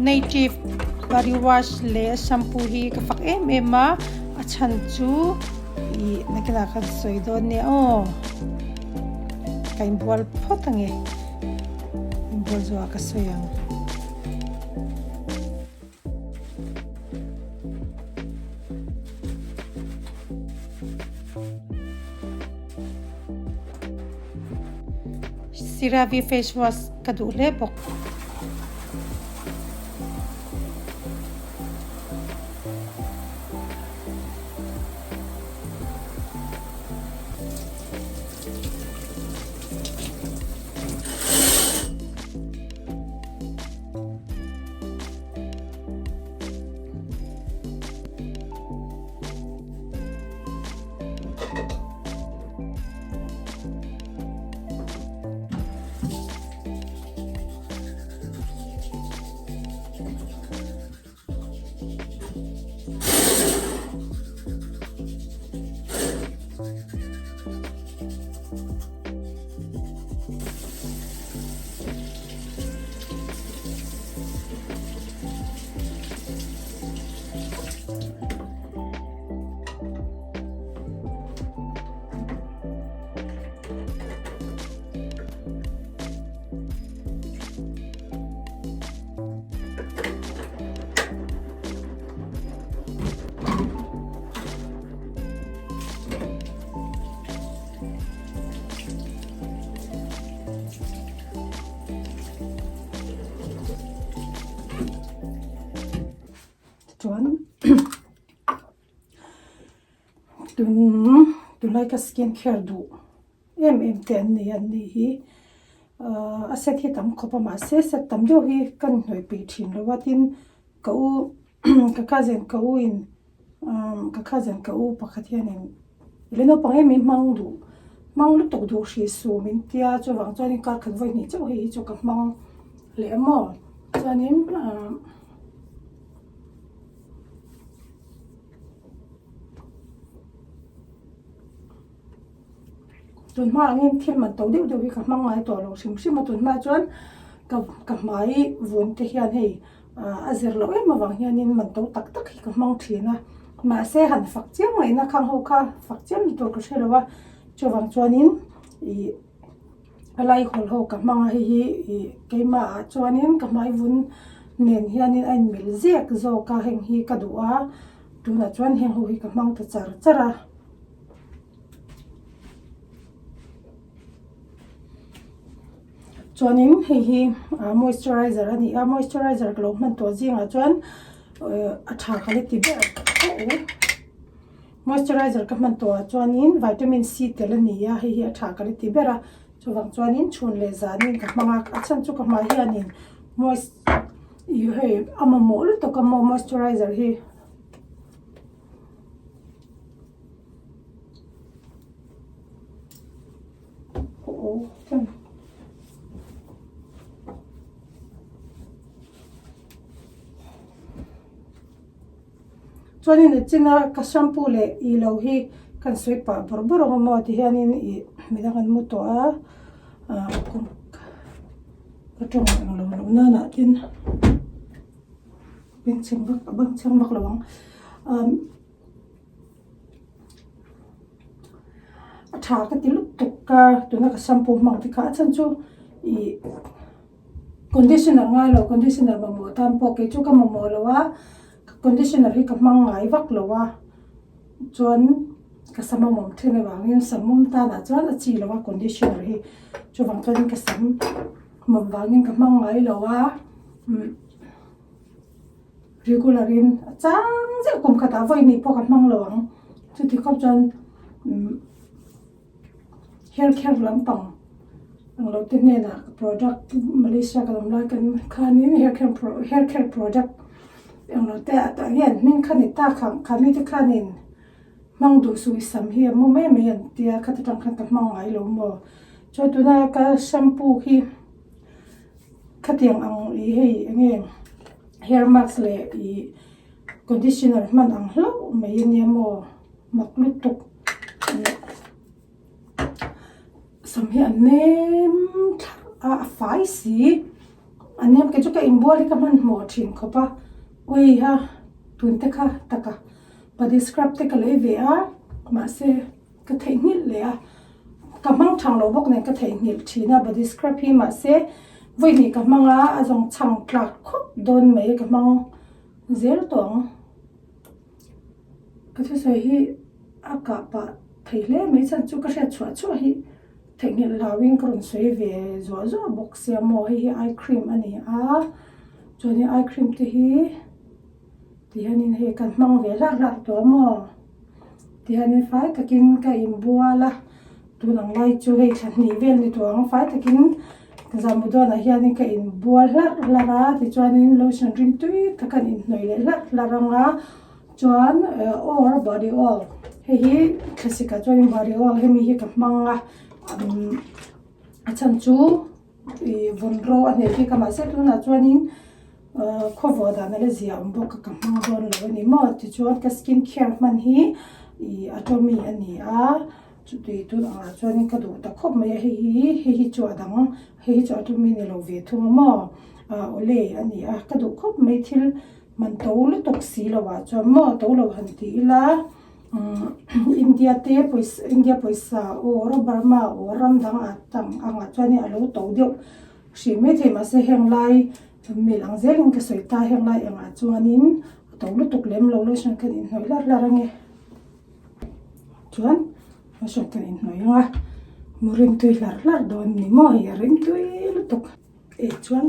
Native body wash leh shampoo hi ka fak em em a, a chhan chu ih nakinah khan sawi dawn nia aw. Ka inbual phawt ange, inbual zawhah ka sawi ang. CeraVe face wash ka duh hle bawk. Chuan tun tunlai ka skin care duh em em te an nei a an ni hi ahh a set hi tam khawp a mahse set tam deuh hi ka inhnawih peih thin lo a tin ka u ka cousin ka u in umm ka cousin ka u pakhat hianin le naupang em em hmang duh hmang lutuk duh hrih suh min tia chuvang chuanin kar khat vawi hnih chauh hei hi chu ka hmang leh a maw chuanin ahh. Tun hma angin thil man to deuh deuh hi ka hmang ngai tawh lo hrim hrim a tun hma chuan ka ka hmai vun te hian hei ah a zir loh em avang hianin man to tak tak hi ka hmang thin a mahse han fak chiam ngaihna khang ho kha fak chiam ni tur ka hre lo a chuvang chuanin ih a lai hawl ho ka hmang a hei hi ih keimah ah chuanin ka hmai vun nen hianin a inmil zek zawk a heng hi ka duh a tunah chuan heng ho hi ka hmang ta char char a. Chuanin hei hi ah moisturizer a ni a moisturizer ka lo hman tawh zingah chuan a tha ka la ti ber moisturizer ka hman tawh ah chuanin vitamin C tel a ni a hei hi a tha ka la ti ber a chuvang chuanin chhun leh zanin ka hmang a a chhan chu ka hmai hianin moist ih hei a mamawh lutuk a maw moisturizer hi. Chuanin a china ka shampoo leh ih lo hi kan sawi pah bawrh bawrh ang a maw tihianin ih midang an mu tawh a ah ka tawng ang lo loh nanah tin. Bengchheng vak a bengchheng vak lo ang umm a tha ka ti lutuk a tuna ka shampoo hmang te kha a chhan chu ih conditioner ngai lo conditioner mamawh tan pawh kei chu ka mamawh lo a conditioner hi ka hmang ngai vak lo a chuan ka sam a mawm thin avangin sam mawm tanah chuan a chi lo a conditioner hi chuvang chuan ka sam mawm vangin ka hmang ngai lo a umm. Regular in a chang zeuh kum khatah vawi hnih pawh ka hmang lo ang chuti khawp chuan umm hair care lampang ang lo te hnenah product Malaysia ka awm lai kan khanin hair care pro hair care product eng lo te ah tah hian hming kha ni tak ang kha mite khanin hmang duh suh i sam hi a mu mai mai an tia khata tang khan ka hmang ngai lo maw chuan tuna ka shampoo hi. Khatiang ang ih hei eng nge hair mask leh ih conditioner hman ang hlauh mai ania maw mak lutuk ih sam hi a nem thlarh a a fai si. A nia kei chu ka inbual hi ka hmanhmawh thin khawp a, ui ha tun te kha taka body scrub te ka lei ve a mahse ka theihnghilh leh a, ka hmang thang lo bawk nen ka theihnghilh thin a body scrub hi mahse vawihnih ka hmang a a zawng chhang tlak khawp dawn mai ka hmang zel tawh ang. Ka thusawi hi a kah pah thei hle mai chhan chu ka hriat chhuah chhuah hi theihnghilh hlauhin ka rawn sawi ve zuah zuah bawk sia maw hei hi eye cream a ni a chuanin eye cream te hi tihianin hei kan hmang ve hlak hlak tawh a maw tihianin fai takin ka inbual a tun ang lai chu hei thla hnih vel ni tawh ang fai takin Zamu dawnah hianin ka inbual hlarh hlarh a tichuanin lotion rim tui tak an inhnawih leh hlarh hlarh ang a chuan or body oil hei hi thlasik ah chuanin body oil hemi hi ka hmang a umm a chhan chu ih vawn ro a hneh bik a mahse tunah chuanin ahh khawvawh dan a la zia awm bawk a ka hmang dawn lo a ni maw tichuan ka skin care hman hi ih atomy a ni a. Chutih tun angah chuanin ka duh ta khawp mai a, hei hi hei hi chu a dang hei hi chu a tum in ni lo ve thung a maw ah awle a ni a ka duh khawp mai thil man to lutuk si lo ah chuan maw to lo han ti ila umm India te pawisa India pawisa or Burma or ram dang ah tang angah chuanin a lo to deuh hrih maithei mahse heng lai mil ang zelin ka sawi ta heng lai engah chuanin a to lutuk lem lo lotion khan inhnawih hlarh hlarh ange. Chuan a hriat kan inhnawih ang a mu rimtui hlarh hlarh dawn ni maw hei a rimtui lutuk eh chuan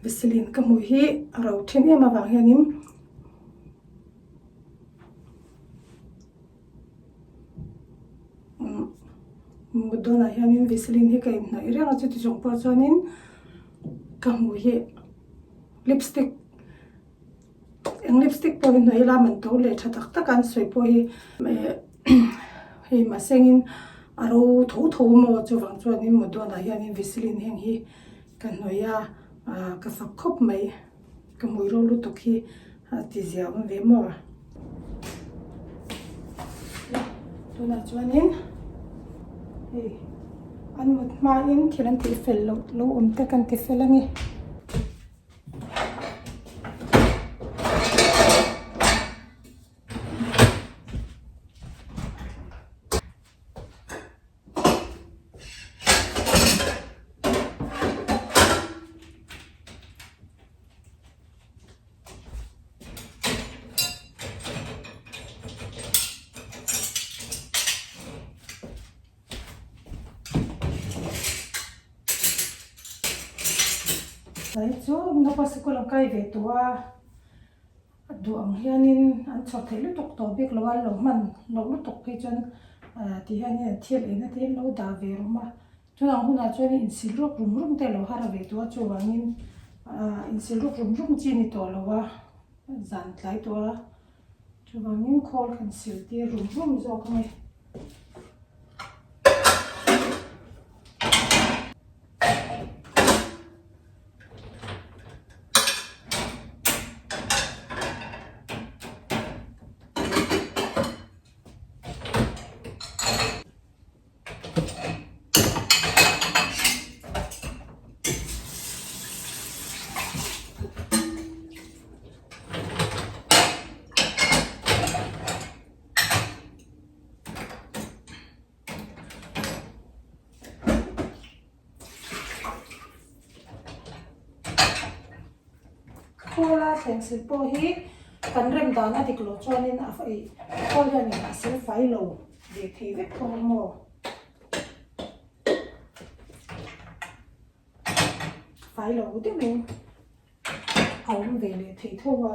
vaseline ka hmuh hi a ro then em avang hianin umm mut dawnah hianin vaseline hi ka inhnawih reng a chuti chung pawh chuanin ka hmuh hi lipstick. Eng lipstick pawh hi hnawih ila man to leh tha tak tak a an sawi pawh hi hei mahsengin a ro tho tho maw chuvang chuanin mut dawnah hianin vaseline heng hi ka hnawih a ah ka fak khawp mai ka hmui ro lutuk hi a ti zia awm ve maw tunah chuanin hei an mut hmain thil an tih fel loh lo awm te kan ti fel a ni. Tlai chu naupang sikul an kai ve tawh a a duh ang hianin an chhawr theih lutuk tawh bik lo a an lo hman loh lutuk phei chuan ah ti hianin an thil eina te hi an lo dah ve rum a chutiang hunah chuan insil ruk rum rum te a lo har ve tawh a chuvangin ah insil ruk rum rum chi a ni tawh lo a zan tlai tawh a chuvangin khawl kan sil tir rum rum zawk a ni. Khawla thleng sil pawh hi kan rem dan a dik loh chuanin a ih khawl hianin a sil fai lo ve thei vek thawng a maw. Fai lo deuhin a awm ve leh thei tho a.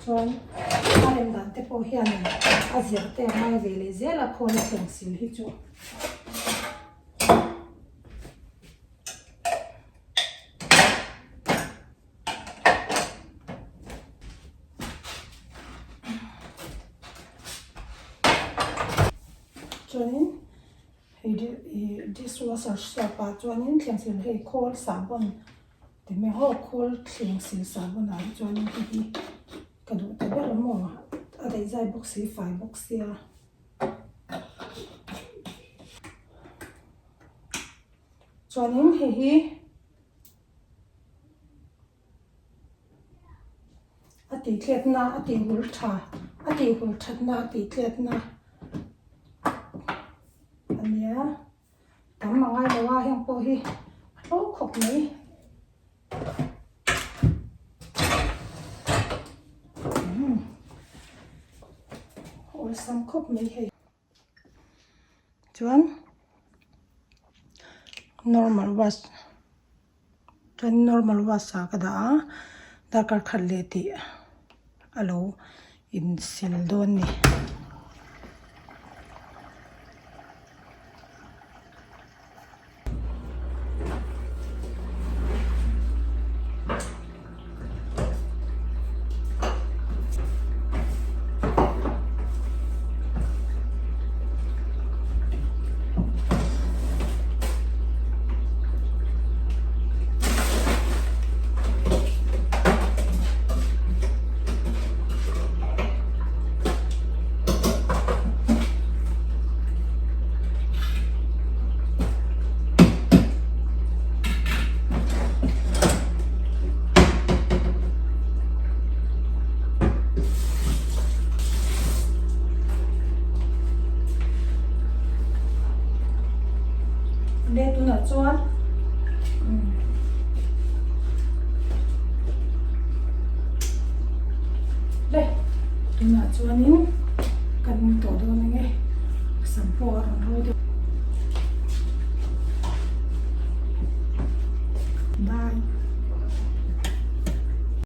Chuan a rem dan te pawh hian a zir te a ngai ve leh zel a khawl a thleng sil hi chu. Chuanin hei ih dishwasher soap ah chuanin thleng sil hei khawl sahbawn ti mai ho khawl thleng sil sahbawn ah hi chuanin hei hi ka duh ta ber a maw a daihzai bawk si fai bawk sia. Chuanin hei hi a tih tletna a tih hul tha a tih hul thatna a tih tletna a nia tam a ngai lo a heng pawh hi a tlo khawp mai. Awlsam khawp mai hei. Chuan normal wash chuan normal wash ah ka dah a darkar khat leh tih a lo insil dawn a ni. Le tunah chuan le tunah chuanin kan mu tawh dawn ang e.